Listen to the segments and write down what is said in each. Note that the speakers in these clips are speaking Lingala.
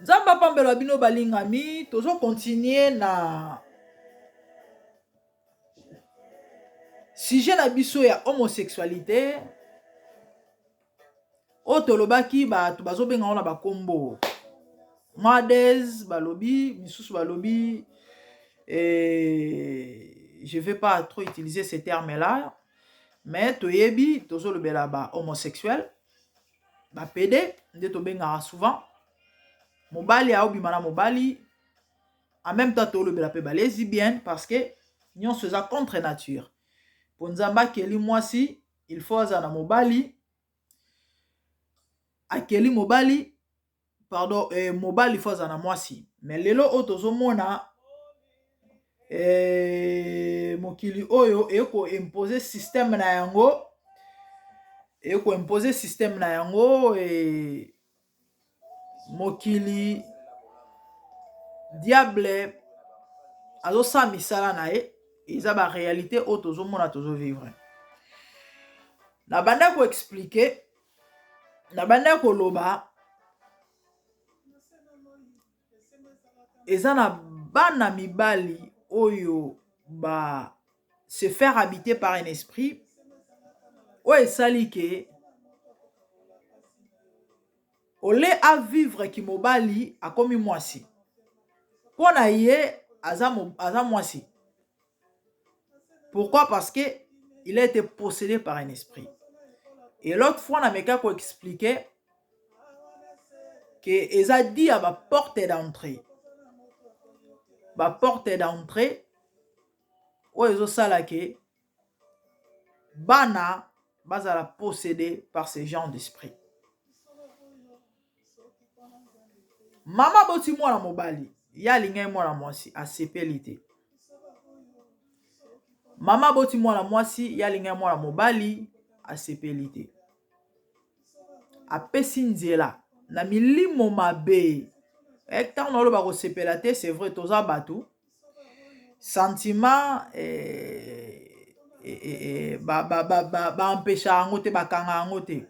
Nzambe apambela bino balingami, tozo continuer na sujet na biso ya homosexualité oyo tolobaki bato bazobenga ngo na bakombo mades balobi misusu balobi eh, je vais pas trop utiliser ce terme là mais toyebi tozolobela ba homosexuel ba pede nde tobengaka souvent mobali aobima na mobali en même temps tolobela mpe ba lesbienne parce que nyonso eza contre nature mpo nzambe akeli mwasi il faut azala na mobali akeli mobali pardon eh, mobali faut azala na mwasi mais lelo oyo tozomona eh, mokili oyo ekoimpose système na yango ekoimpose système na yango eh, mokili diable azosala misala na ye eza baréalité oyo tozomona tozovivre na banda koexplike na banda koloba eza na bana mibali oyo ba se faire habiter par un esprit oyo esali ke ole avivre kimobali akomi mwasi mpo na ye aza, aza mwasi pourquoi parce que il a été possédé par un esprit et l'autre fois nameka koexplike ke eza di ya baporte d'entrée baporte d'entrée oyo ezosala ke bana bazala possédé par ce genre d'esprit mama aboti mwana mobali ye alingaki mwana mwasi asepeli te mama aboti mwana mwasi ye alingaki mwana mobali asepeli te apesi nzela na milimo mabe ntango naoloba kosepela te c'est vrai toza bato sentiment eh, eh, eh, baempesha yango te bakanga yango te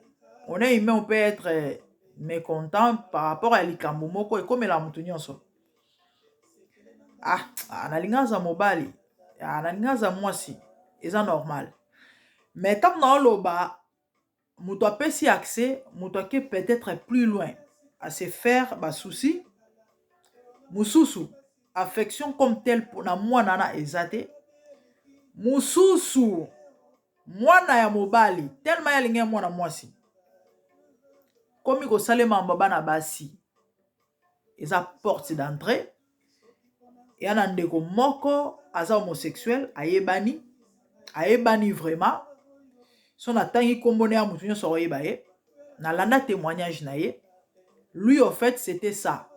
on est humain on peut être mécontent par rapport ya likambo moko ekomela moto nyonso ah, ah nalinga aza mobali ah, nalinga aza mwasi eza normal mais ntango naoloba moto apesi accès moto ake peut-être plus loin à se faire basouci mosusu affection comme tel na mwana na eza te mosusu mwana ya mobali tellement ye alingi ya mwana mwasi komi kosalema bana basi eza porte d'entrée eya na ndeko moko aza homosexuel ayebani ayebani vraiment so natangi nkombo na ya motu nyonso akoyeba ye nalanda témoignage na ye lui au fait c'était ça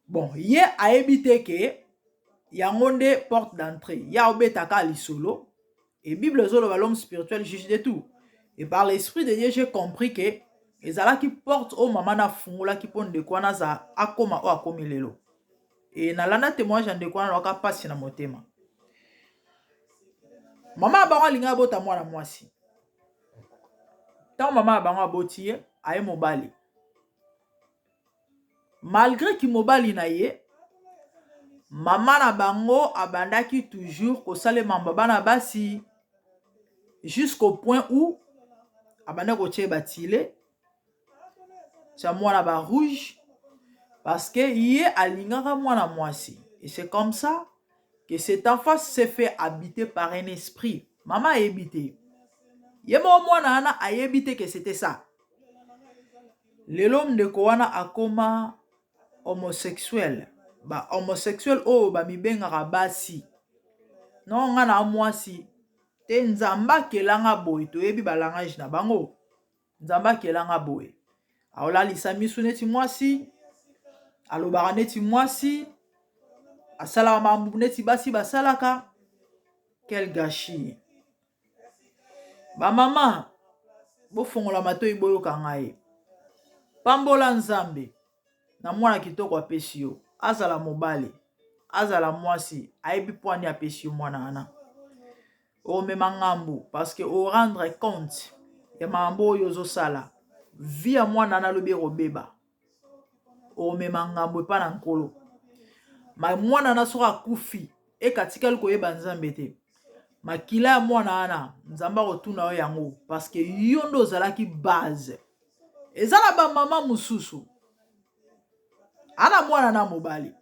bon ye ayebi te ke yango nde porte d'entrée ye aobetaka lisolo et bible ezoloba l'homme spirituel juge de tout et par l'esprit de dieu j'ai compris que ezalaki porte oyo mama nafungolaki mpo ndeko wana aza akóma oyo akómi lelo e nalanda témoignage ya ndeko wana nalaka mpasi na motema mama ya bango alingi abota mwana mwasi ntango mama ya bango aboti ye aye mobali malgré kimobali na ye mama na bango abandaki toujours kosalema bana basi jusqu'au point où abandaki kotia batile tia mwana ba rouge parce que ye alingaka mwana mwasi et c'est comme ça que cet enfant s'est fait habiter par un esprit mama ayebi te ye moko mwana wana ayebi te que c'était ça lelo ndeko wana akoma homosexuel ba homosexuel oyo bamibengaka basi no nga na mwasi te nzambe akelanga boye toyebi balangage na bango nzambe akelanga boye aolalisa misu neti mwasi alobaka neti mwasi asalaka mambu neti basi basalaka quel gâchis bamama bofongola matoi boyoka ngai pambola nzambe na mwana kitoko apesi yo azala mobali azala mwasi ayebi pwani apesi yo mwana wana omema ngambu parce que orendre compte ya makambo oyo ozosala vie ya mwana wana alobi ekobeba. Okomema ngambo epa na Nkolo. Ma mwana na soki akufi ekatikali koyeba Nzambe te. Makila ya mwana wana Nzambe akotuna yo yango parce que yo nde ozalaki base. Eza na ba mama mosusu ana mwana na mobali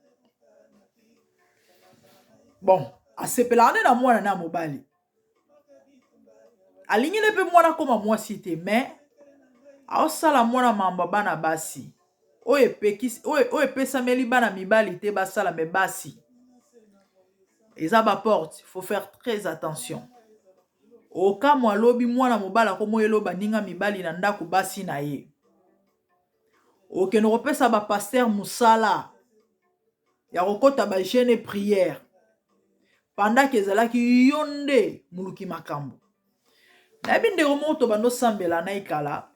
bon asepelaka nde na mwana na mobali alingi nde mpe mwana akoma mwasi te mais aosala mwana mambo ya bana basi oyo epekisi oyo epesameli bana mibali te basala me basi eza ba porte faut faire très attention okamwa lobi mwana mobali akomoyelo baninga mibali na ndako basi na ye okende kopesa ba pasteur mosala ya kokota ba jeune prière pendant que ezalaki yo nde moluki makambo. Nayebi ndeko moko tobanda osambela na ekala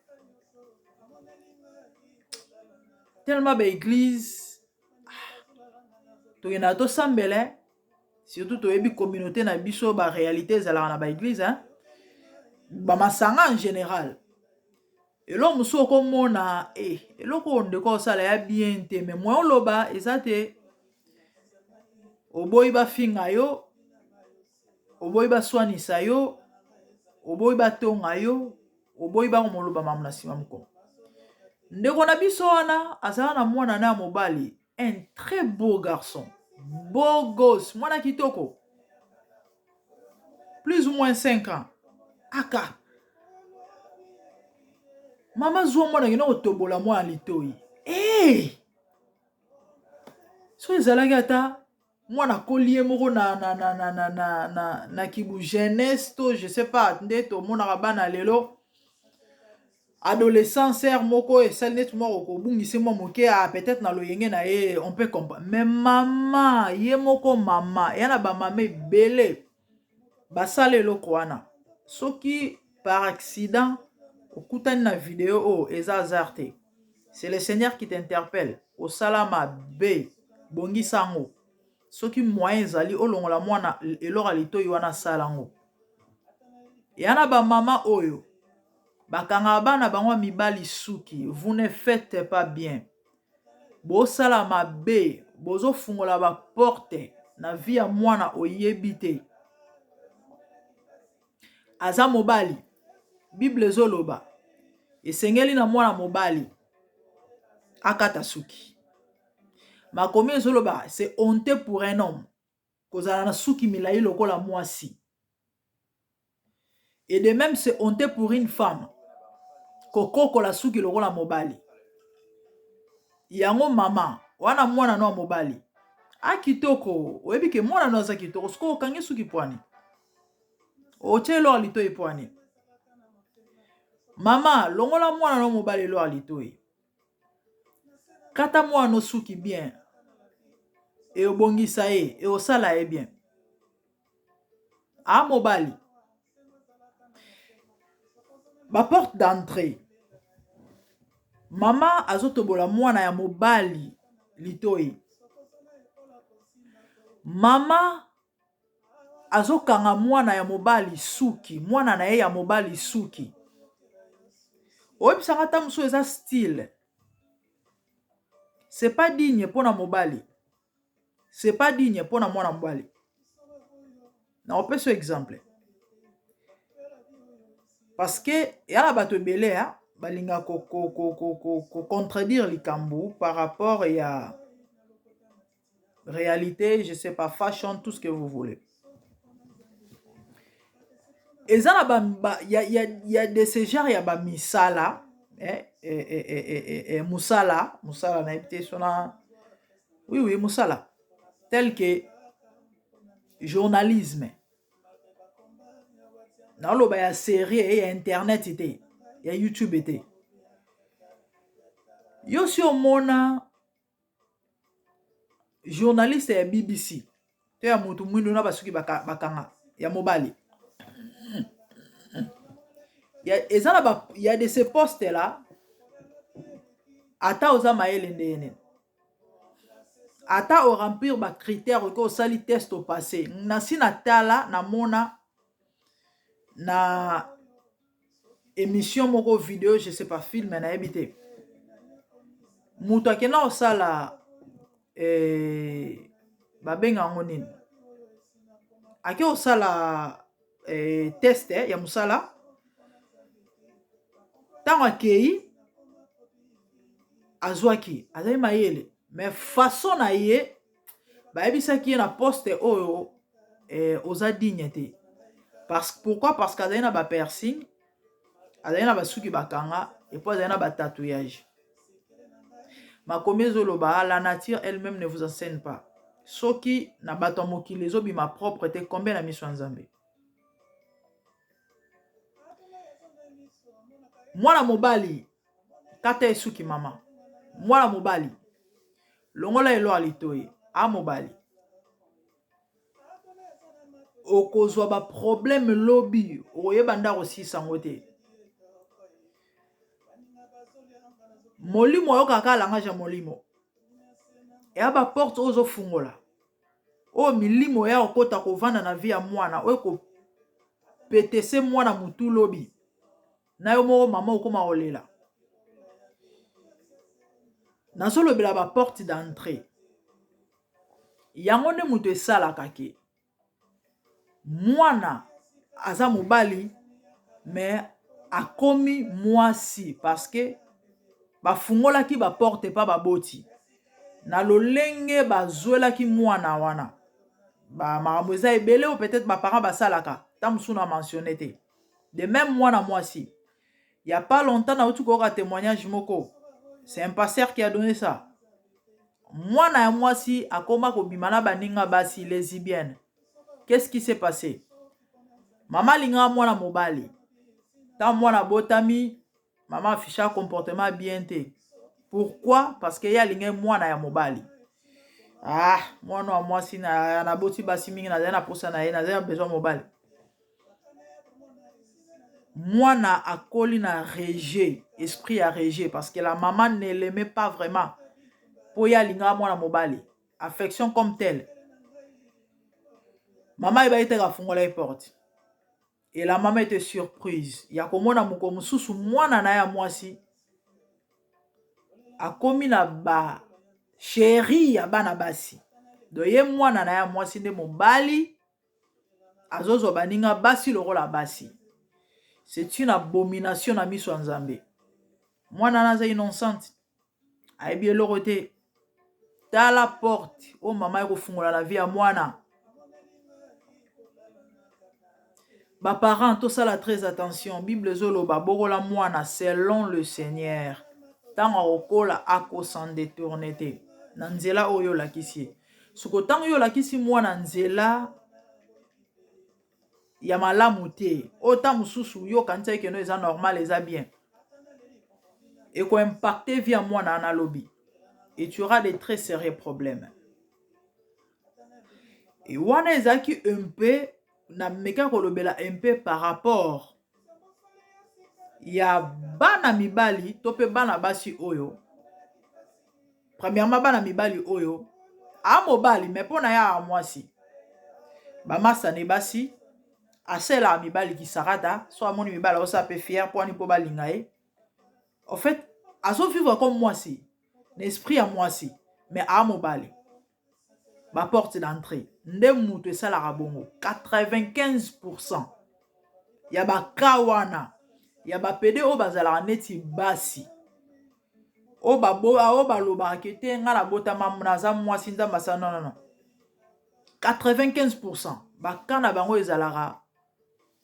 tellement ba église tokendaka tosambela surtout toyebi communauté na biso ba réalité ezalaka na ba église hein? Bamasanga en général eloko mosusu okomona e eloko oyo ndeko osala ya bien te me moyen oloba eza te oboyi bafinga yo oboyi baswanisa yo oboyi batonga yo oboyi bakomoloba mamu na nsima moko ndeko na biso wana azala na mwana na ya mobali un très beau garçon beau gosse mwana kitoko plus ou moins 5 ans aka mama zwa mwana kende kotobola mwana litoi hey! Eh! So ezalaki ata mwana akoli ye moko na, na, na, na, na, na, na, na kibu jeunesse to je sais pas nde tomonaka bana lelo adolescence heure moko esali neti mwa kobungisi mwa moke ah, peut-être na loyenge na ye on peut comprendre mais mama ye moko mama ya na bamama ebele basala eloko wana soki par accident okutani na video oyo eza hasard te c'est le seigneur qui t'interpelle osala mabe bongisa yango soki moyen ezali olongola mwana eloko ya litoi wana asala yango ya na bamama oyo bakangaka bana bango ya mibali suki vous ne faites pas bien bosala mabe bozofungola baporte na vie ya mwana oyebi te aza mobali bible ezoloba esengeli na mwana mobali akata suki makomi ezoloba c'est honteux pour un homme kozala na suki milai lokola mwasi et de même c'est honteux pour une femme kokokola suki lokola mobali yango mama wana mwana no ya mobali a kitoko oyebi ke mwana no aza kitoko sikoyo okangi suki pwani otya eloko ya litoi pwani mama longola mwana no mobali eloko ya litoi kata mwana no suki bien eobongisa ye eosala ye bien a mobali baporte d'entrée mama azotobola mwana ya mobali litoi mama azokanga mwana ya mobali suki mwana na ye ya mobali suki oyebisaka ata mosusu eza style c'est pas digne mpona mobali c'est pas digne mpona mwana mobali na opesa exemple parce que eya na bato ebele ya balingaka kocontredire likambo par rapport ya réalité je sais pas fashion tout ce que vous voulez eza na ba, ba ya, ya, ya de ce genre ya bamisala eh, eh, eh, eh, eh, eh, mosala mosala nayebi te sona oui oui mosala tel que journalisme naoloba ya serie ya internet te ya youtube te yo si omona journaliste ya bbc to ya motu mwindu na basuki bakanga ya mobali eza na ba ya de ce poste là ata oza mayele ndenge nini ata oremplir bacritère oke osali test opasse nasi natala namona na émission moko video je sais pas film nayebi te. Moto akenda kosala eh, babenga yango nini, ake kosala eh, test eh, ya mosala. Ntango akei azwaki, azali mayele, mais façon na ye bayebisaki ye na poste oyo eh, oza digne te. Parce, pourquoi? Parce que azali na ba piercing, azali na basuki bakanga, epo azali na ba tatouage. Makomi ezoloba la nature elle-même ne vous enseigne pas. Soki na bato ya mokili ezobima propre te, combien na miso ya Nzambe? Mwana mobali kata esuki mama, mwana mobali longola elo ya litoyi a mobali, okozwa ba problème lobi, okoyeba nde akosilisa yango te. Molimo ayokaka langage ya molimo, eya ba porte oyo ozofungola, oyo milimo ya kokota kovanda na vie ya mwana, oyo ekopetese mwana mutu lobi na yo moko mama okoma kolela. Nazolobela ba porte d'entrée, yango nde moto esalaka ke mwana aza mobali mais akomi mwasi, parce que bafungolaki ba porte pa baboti na lolenge bazwelaki mwana wana. Ba makambo eza ebele oyo peut-être ba parents basalaka, ta mosusu na mentionne te. De même mwana mwasi, il y a pas longtemps nauti koyoka témoignage moko, c'est un pasteur qui a donné ça. Mwana ya mwasi akoma kobima na baninga basi lesbienne. Qu'est-ce qui s'est passé? Mama alingaka mwana mobali. Tant mwana botami, mama afficha comportement bien te. Pourquoi? Parce que ye alingai mwana ya mobali. Ah, mwana ya mwasi na naboti basi mingi, nazali na posa na ye, nazali na besoin mobali. Mwana akoli na rejet, esprit ya rejet, parce que la maman ne l'aimait pas vraiment. Po ye alingaka mwana mobali, affection comme telle. Mama ayebaki te kafungola ye porte. Et la maman était surprise ya komona moko mosusu mwana na ye ya mwasi akomi na ba chéri ya bana basi. Donc ye mwana na ye ya mwasi nde mobali azozwa baninga basi lokola basi. C'est une abomination na miso ya Nzambe. Mwana wana aza innocente, ayebi eloko te. Tala porte oyo mama ekofungola na vie ya mwana. Ba parents tosala très attention. Bible ezoloba bokola mwana selon le Seigneur. Ntango akokola ako s'en détourner te na nzela oyo olakisi ye. Soko ntango yo olakisi mwana nzela ya malamu te, oyo ntango mosusu yo okanisaki keno eza normal, eza bien, ekoimpacte vie ya mwana wana lobi, et tu auras de très sérieux problèmes. Et wana ezalaki un peu na meka kolobela un peu par rapport ya bana mibali to mpe bana basi oyo. Premièrement, bana mibali oyo a mobali mais mpo na ye a mwasi, bamasane basi aselaka mibali kisakata, so amoni mibali aosala mpe fier mpo wani mpo balinga ye. En fait azovivre comme mwasi na esprit ya mwasi, mais a mobali. Ba porte d'entrée nde moto esalaka bongo. 95% ya baka wana ya bapede oyo bazalaka neti basi, oyo balobaka ke te nga nabotama naza mwasi, Nzambe asala, non, non, non. 95% baka na bango ezalaka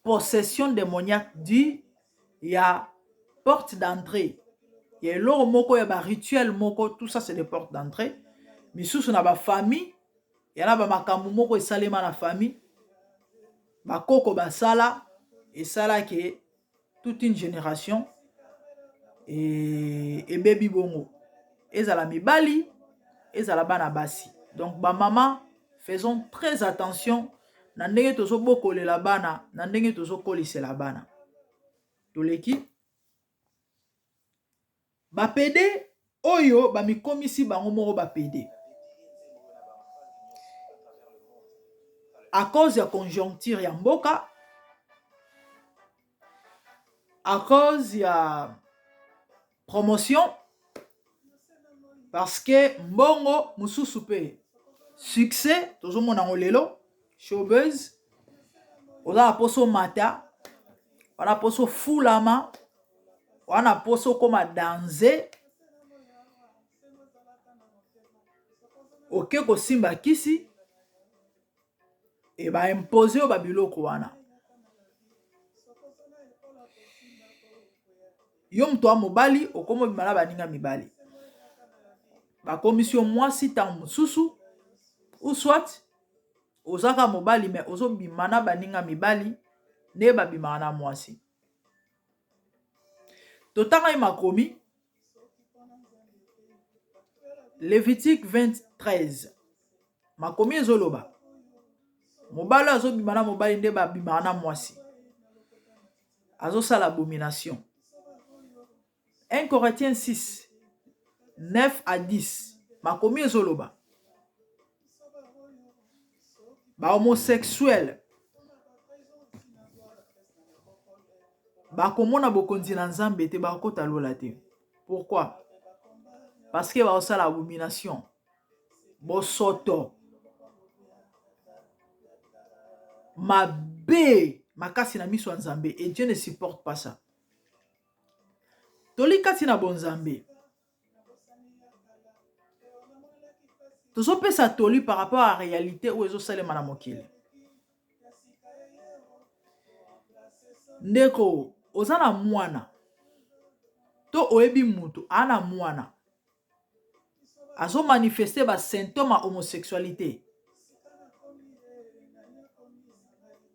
possession démoniaque du ya porte d'entrée ya eloko moko ya ba rituel moko. Tout ça, c'est des portes d'entrée. Misusu na bafamille ya na bamakambo moko esalema na famille, bakoko basala, esalaki toute une génération ebebi bongo, ezala mibali, ezala bana basi. Donc bamama, faisons très attention na ndenge tozobokolela bana, na ndenge tozokolisela bana. Toleki bapede oyo bamikomisi bango moko bapede à cause ya conjoncture ya mboka, à cause ya promotion. Parce que mbongo mosusu mpe succès tozomona yango lelo showbuzz, oza na mposa omata, wana mposa ofulama, wana mposa okoma danze, oke kosimba kisi e ba impose yo ba biloko wana. Yo moto ya mobali okomi obima na baninga mibali, bakomisi yo mwasi ntango mosusu, ou soit ozaka mobali me ozobima na baninga mibali nde babimaka na mwasi. Totangaki makomi Levitique 20:13. Makomi ezoloba mobali oyo azobima na mobali nde babimaka na mwasi, azosala abomination. 1 Corinthiens 6 9 à 10, makomi ezoloba ba homosexuel bakomona bokonzi na Nzambe te, bakokota lola te. Pourquoi? Parce que bakosala abomination, bosoto, mabe makasi na miso ya Nzambe, et Dieu ne supporte pas ça. Toli kati na bonzambe, tozopesa toli par rapport à réalité oyo ezosalema na mokili. Ndeko, oza na mwana to oyebi mutu aa na mwana azomanifeste ba symptôme ya homosexualité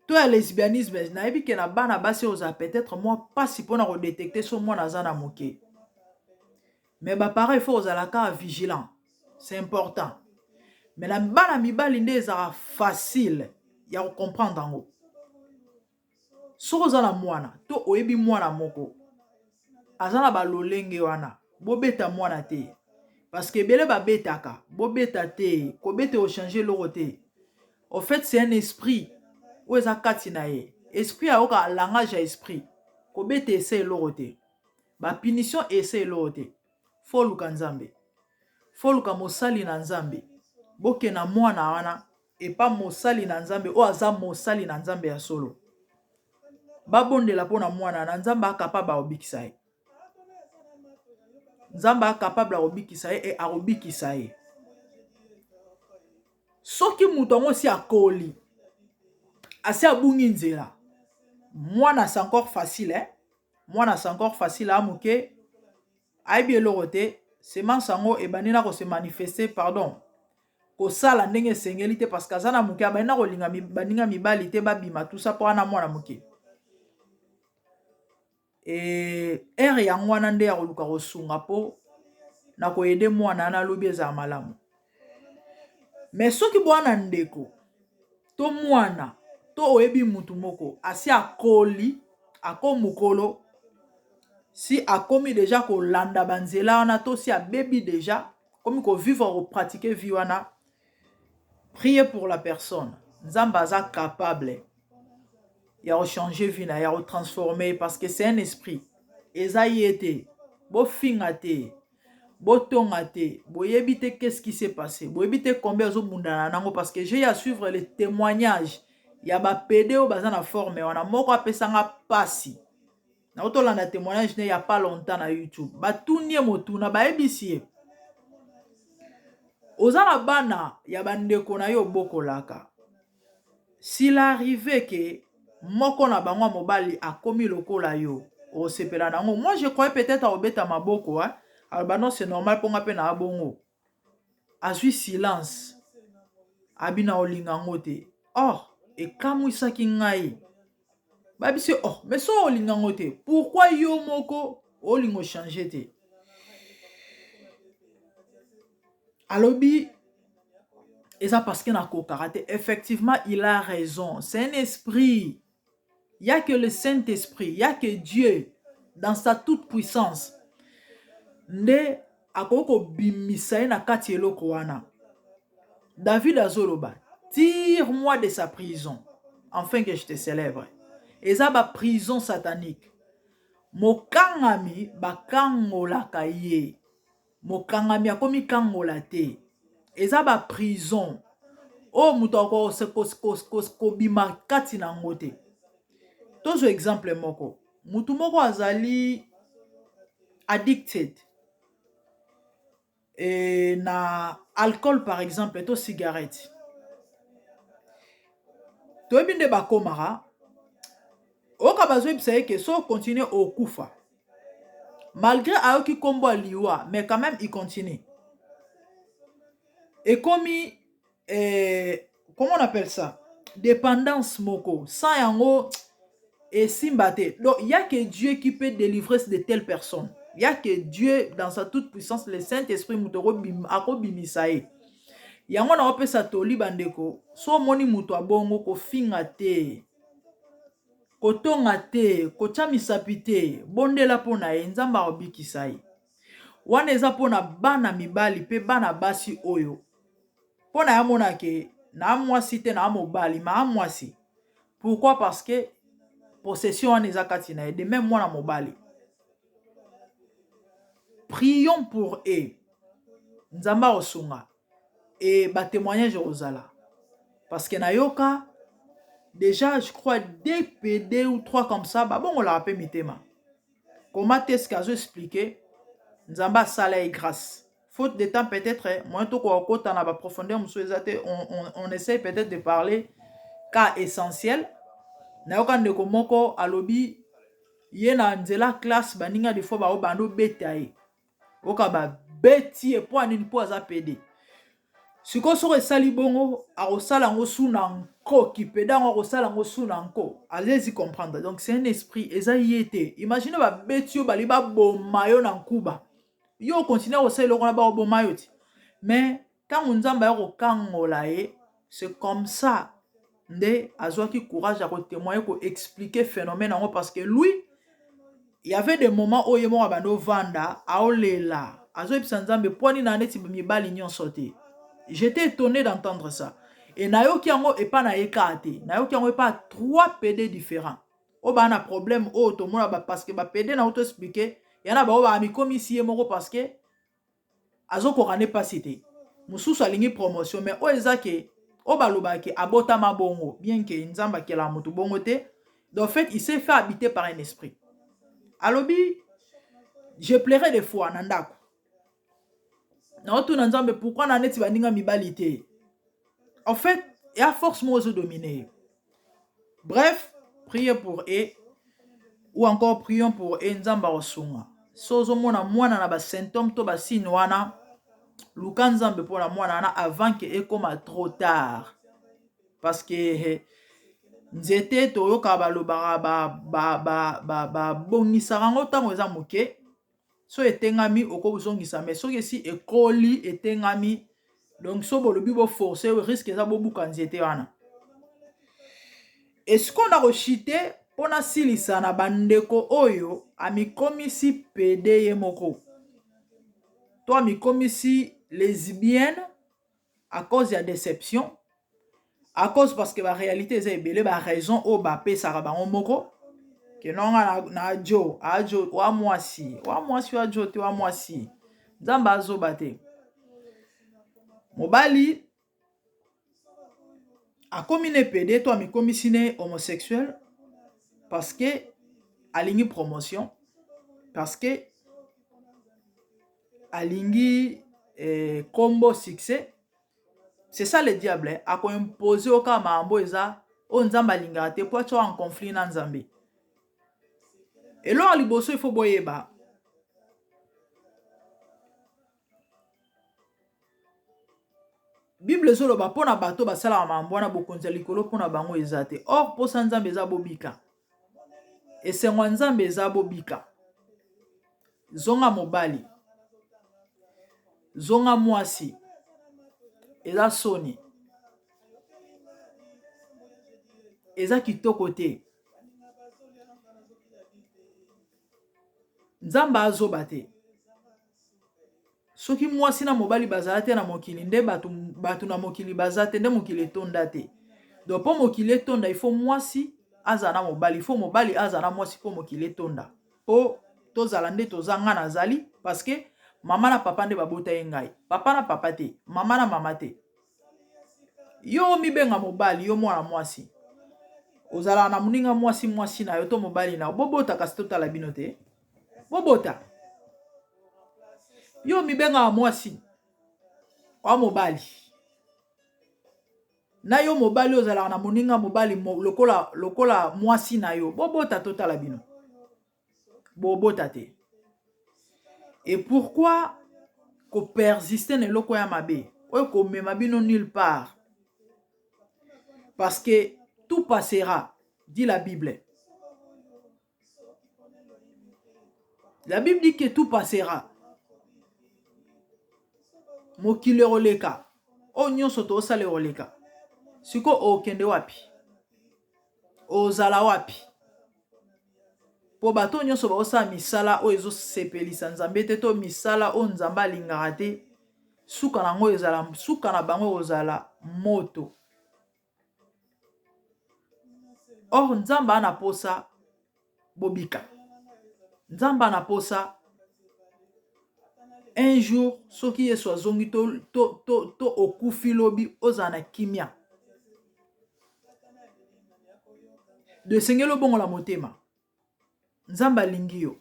to ya lesbianisme, nayebi ke na bana basi ozala peut-être mwa mpasi mpona kodetecte so mwana aza na moke, mais baparent il faut ozala kaka vigilant, c'est important. Mais na bana mibali nde ezalaka facile ya kocomprendre yango. Soki oza na mwana to oyebi mwana moko aza na balolenge wana, bobeta mwana te, parce que ebele babetaka. Bobeta te, kobeta ochange eloko te. Au fait, c'est un esprit oyo eza kati na ye, esprit ayoka langage ya esprit. Kobeta esa eloko te, bapunition esa eloko te. Fo oluka Nzambe, fo oluka mosali na Nzambe. Bokenda mwana wana epa mosali na Nzambe oyo aza mosali na Nzambe ya solo, babondela mpona mwana na Nzambe akapable akobikisa ye. Nzambe akapable akobikisa ye e akobikisa ye. Soki moto yango si akoli, asi abungi nzela, mwana c'est encore facile, eh? Mwana c'est encore facile, amoke ayebi eloko te, semence yango ebandi na kose manifester, pardon, kosala ndenge esengeli te, parce que aza na moke, abandi na kolinga baninga mibali te, babima tusa mpo wana mwana moke. E ere yango wana nde ya koluka kosunga mpo na koyede mwana wana alobi ezala malamu. Me soki bwana ndeko to mwana to oyebi mutu moko asi akoli, akomi mokolo, si akomi deja kolanda banzela wana to si abebi deja, komi kovivre kopratike vie wana, priez pour la personne. Nzambe aza capable ya kochanger vie na ye, ya kotransforme, parce que c'est un esprit, eza ye te. Bofinga te, botonga te, boyebi te qu'est-ce qui s'est passé, boyebi te combien azobundana nango, parce que j'ai à suivre les témoignages ya bapede oyo baza na forme wana. Moko apesanga pasi, naotolanda témoignage ne ya pas longtemps na YouTube, batuni ye motuna, bayebisi ye: oza na bana ya bandeko na yo obokolaka, s'il arrive ke moko na bango ya mobali akomi lokola yo, osepela nango? Moi, je croyais peut-être akobeta maboko, hein? Aloba: non, c'est normal, mponga mpe na abongo. Azwi silence, abi na olinga yango te. Or ekamwisaki ngai. Babisi: oh, mais so olinga yango te, pourquoi yo moko olinga ochange te? Alobi eza parce que nakokaka te. Effectivement, il a raison, c'est un esprit. Il y a que le Saint-Esprit, il y a que Dieu dans sa toute puissance nde akoki kobimisa ye na kati eloko wana. David azoloba: tire-moi de sa prison afin que je te célèbre. Eza baprison satanique, mokangami bakangolaka ye. Mokangami akomikangola te. Eza ba prison oyo moto akobima kati na yango te. Tozwa exemple moko. Motu moko azali addicted e, na alcool par exemple to cigarette. Toyebi nde bakomaka oyoka bazoyebisa ye ke so continue okufa. Malgré ayoki kombo ya liwa mais quand même il continue. Ekomi eh, comment on appelle ça? Dépendance moko. Sans yango esimba te. Donc il y a que Dieu qui peut délivrer de telles personnes. Il y a que Dieu dans sa toute puissance, le Saint-Esprit moto akobimisa ye. Yango na opesa toli bandeko, so omoni moto abongo kofinga te. Kotonga te, kotya misapi te, bondela mpo na ye, Nzambe akobikisa ye. Wana eza mpo na bana mibali mpe bana basi oyo mpo na ye amona ke na mwasi te na mobali ma mwasi. Pourquoi? Parce que possession wana eza kati na ye, de même mwana mobali. Prions pour eux. Nzambe akosunga. Et ba témoignage ekozala. Parce que nayoka déjà je crois deux PD ou trois comme ça babongolaka mpe mitema. Comment est-ce qu'azo expliquer Nzambe asala ye grâce. Faute de temps peut-être moyen tokoka kota na ba profondeur mosusu eza te, on essaye peut-être de parler cas essentiel. Nayoka ndeko moko alobi ye na nzela classe baninga des fois bao bando beta ye. Oka ba beti ye po nini po aza PD. Sikoyo soki esali bongo akosala yango su na nko, kipeda yango akosala yango su na nko. Allez-y comprendre. Donc c'est un esprit, eza ye te. Imagine ba beti yo bali baboma yo na nkuba. Yo continue kosala eloko na bakoboma yo ti. Mais ntango Nzambe aya kokangola ye, c'est comme ça nde azwaki courage ya kotémoigner, koexpliquer phénomène yango parce que lui il y avait des moments oyo ye moko abandi ovanda aolela azoyebisa Nzambe mpo nini na neti mibali nyonso te. J'étais étonné d'entendre ça. Et nayoki yango epa na ye kaka te, nayoki yango epa 3 PD différents oyo baa na problème oyo tomona ba, parce que ba PD na auto expliquer ya na bao bamikomisi ye moko parce que azokoka nde mpasi te. Mosusu alingi promotion, mais oyo eza ke oyo balobaka ke abotama bongo, bien ke Nzambe akelaka moto bongo te. Donc en fait il s'est fait habiter par un esprit. Alobi je pleurais des fois na ndako, naotuna Nzambe pourquoi na neti baninga mibali te. En fait ya force moko ezodomine ye. Bref, priez pour eux ou encore prions pour eux. Nzambe akosunga. So ozomona mwana na basymptôme to basigne wana, luka Nzambe mpona mwana wana avant ke ekoma trop tard, parce que nzete toyokaka balobaka babongisaka yango ntango eza moke. So etengami okozongisa, mais soki esi ekoli etengami, donc so bolobi boforce, risque eza bobuka nzete wana. Esiko na koshite mpona silisa na bandeko oyo amikomisi PD ye moko to amikomisi lesbienne à cause ya déception, à cause parce que baréalité eza ebele, baraison oyo bapesaka bango moko ke nonga na jo ajo wa mwasi wa mwasi wa jo te wa mwasi. Nzambe azoba te. Mobali akomi ne PD to amikomisi ne homosexuel parce que alingi promotion, parce que alingi kombo succès. C'est ça le diable, akoimpose yo kaka makambo eza oyo Nzambe alingaka te po atia en conflit na Nzambe. Eloko ya liboso ifo boyeba, Bible ezoloba mpona bato basalaka makambo wana, bokonzi ya likolo mpona bango eza te. Or mposa Nzambe eza bobika, esengo ya Nzambe eza bobika. Zonga mobali, zonga mwasi, eza soni, eza kitoko te. Nzambe azoba te. Soki mwasi na mobali bazala te na mokili nde bato na mokili baza te, nde mokili etonda te. Donc mpo mokili etonda, il faut mwasi azala na mobali, il faut mobali azala na mwasi mpo mokili etonda, mpo tozala nde toza. Nga nazali parce que Mama na papa nde babota ye ngai. Papa na papa te, mama na mama te. Yo omibenga mobali, yo mwana mwasi. Ozalaka na moninga mwasi mwasi na yo to mobali na yo. Bobota kasi totala bino te. Bobota. Yo omibengaka mwasi, oa mobali. Na yo mobali ozalaka na moninga mobali lokola, lokola mwasi na yo. Bobota totala bino. Bobota te. Et pourquoi ko persister na eloko ya mabe oyo komema bino nulle part? Parce que tout passera, dit la Bible. La Bible dit que tout passera. Mokili ekoleka. Oyo nyonso tosala ekoleka. Sikoyo okende wapi? Ozala wapi? Mpo bato nyonso baosala misala oyo ezosepelisa Nzambe te to misala oyo Nzambe alingaka te, suka na yango ezala suka na bango ekozala moto. Or Nzambe ana posa bobika. Nzambe ana posa un jour soki Yesu azongi to, to, to, to okufi lobi ozala na kimia. Do esengeli obongola motema. Nzambe alingi yo.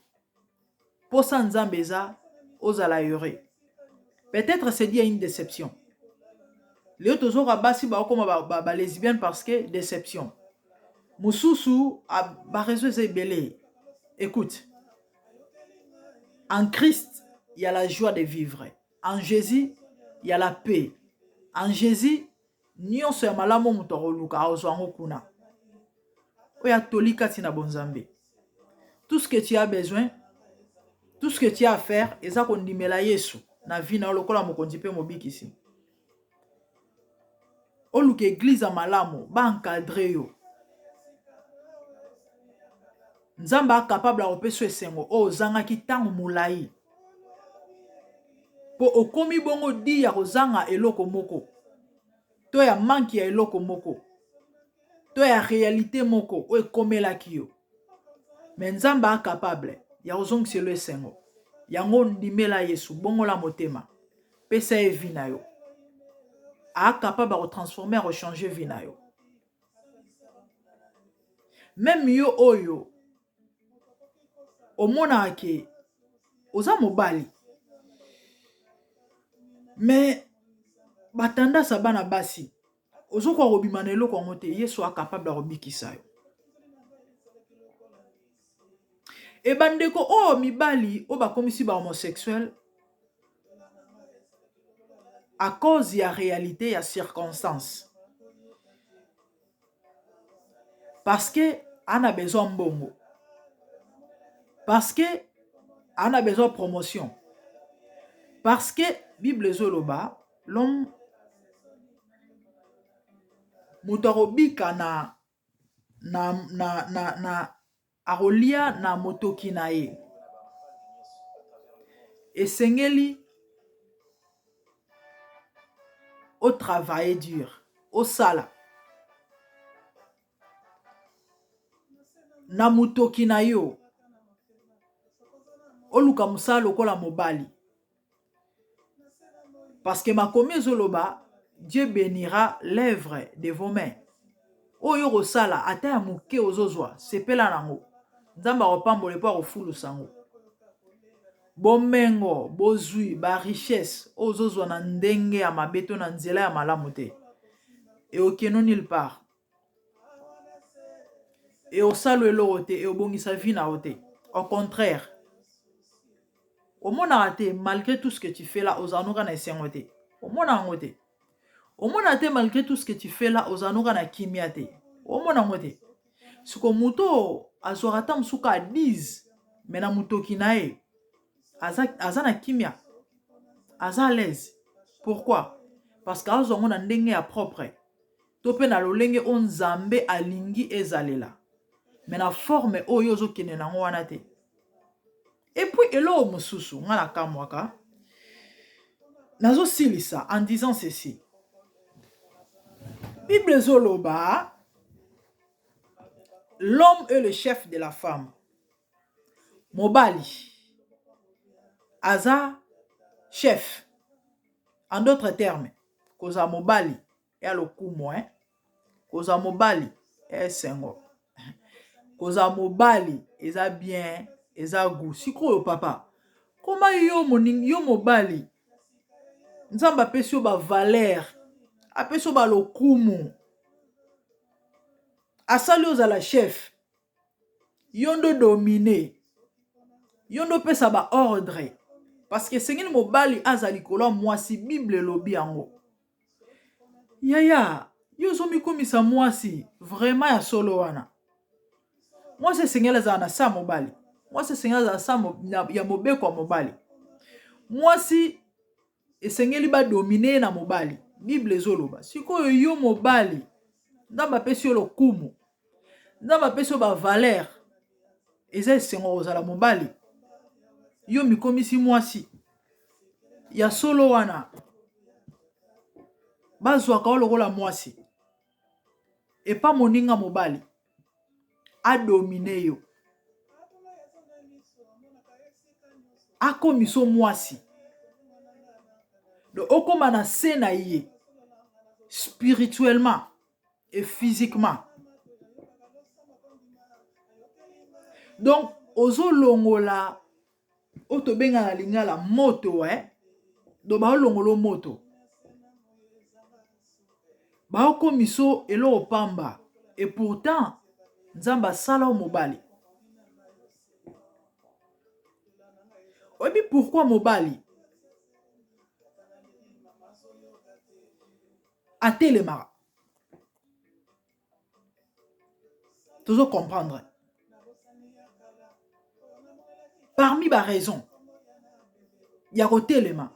Posa Nzambe eza ozala heureux. Peut-être c'est dit à une déception. Leo tozoka basi bakoma ba, ba, ba lesbienne parce que déception. Mususu ba réseau eza ebele. Écoute. En Christ, il y a la joie de vivre. En Jésus, il y a la paix. En Jésus, Nyonso ya malamu oyo moto akoluka, akozwa yango kuna. Oyo atoli kati na bonzambe. Tout ce que tu as besoin, tout ce que tu as à faire, eza kondimela Yesu na vie na yo lokola mokonzi mpe mobikisi. Oluka eglise ya malamu, ba encadrer yo. Nzambe a capable ya kopesa yo esengo oyo ozangaki ntango molai. Po okomi bongo di ya kozanga eloko moko to ya manque ya eloko moko to ya realite moko oyo ekomelaki yo. Mais Nzambe a capable ya kozongisela yo esengo. Yango ndimela Yesu, bongola motema, pesa ye vie na yo. A capable ya kotransformer, ya kochanger vie na yo. Meme yo oyo omonaka ke oza mobali mais ba tendance ya bana basi ozokoka kobima na eloko yango te, Yesu a capable ya kobikisa yo. E bandeko oyo mibali oyo bakomisi ba homosexuel à cause ya réalité ya circonstance parce que ana besoin mbongo parce que ana besoin promotion parce que bible ezoloba l'homme moto akobika na na na na, na akolia na motoki na ye. Esengeli o travailler dur, osala na motoki na yo, oluka mosala lokola mobali. Parce que makomi ezoloba Dieu benira l'œuvre de vos mains. Oyo okosala ata ya moke ozozwa, sepela nango. Nzambe akopambola mpo akofulusa yango. Bomengo, bozwi, ba richesse oyo ozozwa na ndenge ya mabe to na nzela ya malamu te, ekokende nulle part. Ekosala eloko te, ekobongisa vie na yo te. Au contraire, omonaka te malgré tout ce que tu fais là, ozala noka na esengo te. Omona yango te. Omona te malgré tout ce que tu fais là, ozala noka na kimia te. Omona yango te. Siko moto azwaka ata mosusu kaka 10 mais na motoki na ye aza, aza na kimia, aza à l'aise. Pourquoi? Parce que azwa yango na ndenge ya propre to mpe na lolenge oyo Nzambe alingi ezalela, mais na forme oyo ozokende nango wana te. Et puis eloko mosusu nga nakamwaka, nazosilisa en disant ceci. Bible ezoloba l'homme est le chef de la femme. Mobali aza Chef. En d'autres termes, kozala mobali ya lokumu hein? Kozala mobali ya esengo. Kozala mobali eza bien, eza goût. Sikoyo papa, koma yo moningi, yo mobali Nzambe apesi yo ba valeur, apesi yo ba lokumu. Asali ozala chef. Yo nde domine. Yo nde opesa ba ordre. Parce que esengeli mobali aza likolo ya mwasi, Bible elobi yango. Yaya, yo ozomikomisa mwasi vraiment ya solo wana. Mwasi esengeli azala na sa mobali. Mwasi esengeli azala sa ya mobeko ya mobali. Mwasi esengeli ba domine ye na mobali. Bible ezoloba. Sikoyo yo mobali, Nzambe apesi yo lokumu. Nzambe apesi yo ba valeur. Eza esengo kozala mobali. Yo mikomisi mwasi. Ya solo wana. Bazwaka yo lokola mwasi. Epa moninga mobali. Adomine yo. Akomiso mwasi. Donc okoma na se na ye spirituellement et physiquement. Donc ozolongola oyo tobenga na lingala moto eh? Donc baolongola moto, baokomiso eloko pamba, et pourtant Nzambe asala o mobali. Oyebi pourquoi mobali atelemaka? Tozo comprendre. Parmi ba raison ya kotelema,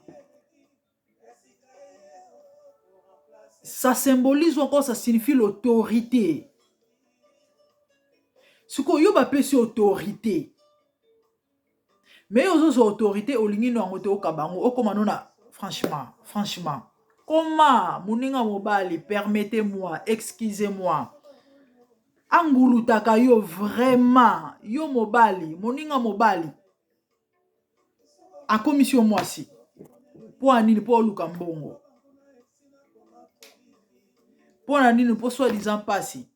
ça symbolise ou encore ça signifie l'autorité. Sikoyo yo bapesi autorité, mais yo ozozwa autorité olingi no yango te, okaba yango, okoma no na franchement, franchement, koma moninga mobali, permettez-moi, excusez-moi, angulutaka yo vraiment, yo mobali, moninga mobali akomisi yo mwasi mpo na nini? Mpo oluka mbongo. Mpo na nini? Mpo soi disant mpasi.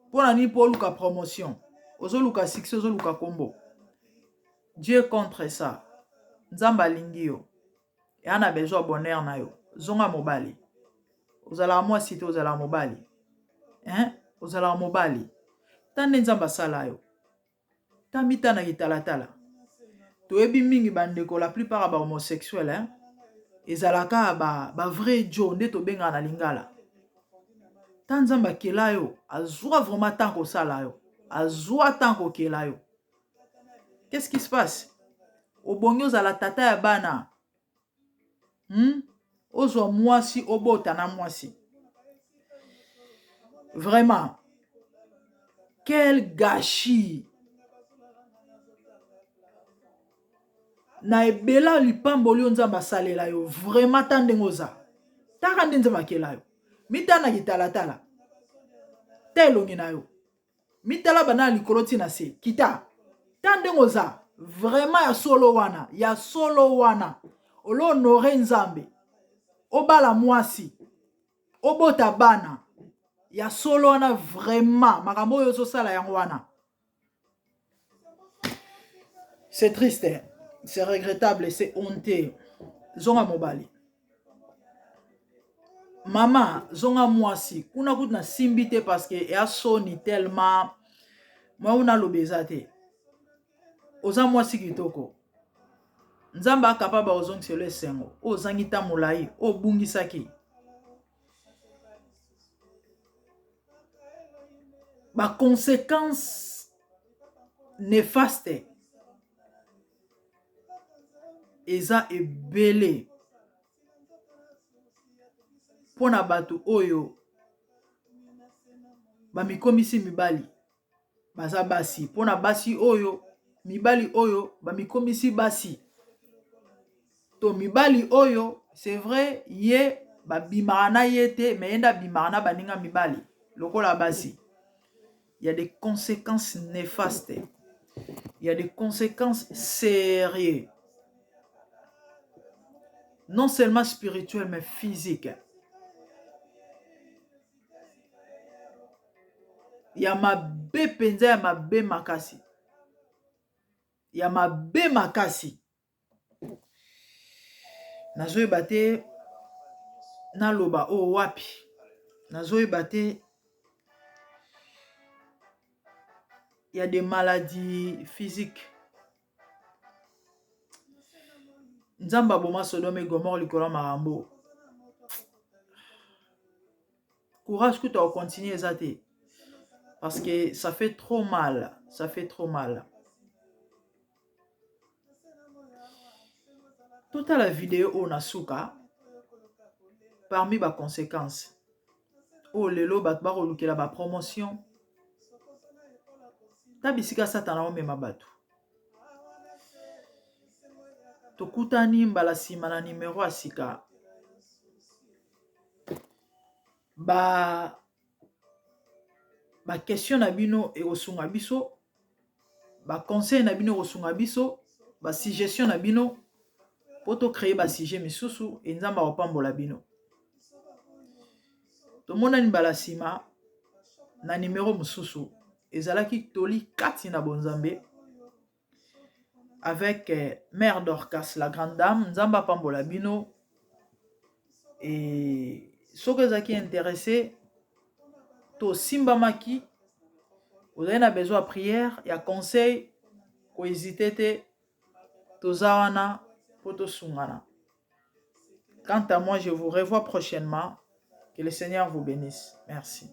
Mpo na nini? Mpo oluka promotion, ozoluka succès, ozoluka kombo. Dieu contre ça. Nzambe alingi yo, eya na besoin bonheur na yo. Zonga mobali, ozalaka mwasi te, ozalaka mobali hein? Ozalaka mobali ta nde Nzambe asala yo, ta mitana kitalatala. Toyebi mingi bandeko, la plupart ya bahomosexuel hein? Ezalaka ba, ba vrai jo nde tobengaka na lingala. Ta Nzambe akela yo, azwa vraiment temps kosala yo, azwa temps kokela yo. Qu'est-ce qui se passe? Obongi ozala tata ya bana, Ozwa mwasi, obota na mwasi. Vraiment, quel gâchis! Na ebela lipamboli oyo Nzambe asalela yo, vraiment ta ndenge oza, taka nde Nzambe akela yo, mitana kitalatala, ta elongi na yo, mitala bana na likolo ntina se kita, ta ndenge oza vraiment ya solo wana, ya solo wana olo honore Nzambe, obala mwasi, obota bana, ya solo wana vraiment makambo oyo ozosala yango wana. C'est triste, c'est regrettable, c'est honteux. Zonga mobali, mama, zonga mwasi. Kuna kutu na simbi te parce que eya soni tellement mwa una aloba eza te. Oza mwasi kitoko, Nzambe akapaba ozongiselo esengo oyo ozangi ta molai oyo obungisaki. Baconséquence néfaste eza ebele mpona bato oyo bamikomisi mibali baza basi, mpona basi oyo mibali oyo bamikomisi basi, to mibali oyo c'est vrai ye babimaka na ye te, me ye nde abimaka na baninga mibali lokola basi. Il y a des conséquences néfastes, il y a des conséquences sérieuses. Non seulement spirituel mais physique. Ya mabe mpenza, ya mabe makasi, ya mabe makasi. Nazoyeba te naloba oyo wapi, nazoyeba te. Ya des maladies physiques. Nzambe aboma Sodome et Gomorrhe likolo ya makambo. Courage kuta okontinue eza te, parce que ça fait trop mal, ça fait trop mal. Totala video oyo na suka. Parmi baconséquence oyo lelo bato bakolukela bapromotion, ta bisika Satana omema bato. Tokutani mbala nsima na nimero ya sika. Ba baquestion na bino ekosunga biso, baconseil na bino ekosunga biso, basuggestion na bino mpo tocreye basujet misusu. E Nzambe akopambola bino. Tomonani mbala nsima na nimero mosusu. Ezalaki Toli kati na bonzambe avec Mère Dorcas, la grande dame. Nzambe apambola bino. E soki ozalaki intéressé to osimbamaki, ozali na besoin ya prière, ya conseil, kohésite te, toza wana mpo tosungana. Quant à moi, je vous revois prochainement. Que le Seigneur vous bénisse. Merci.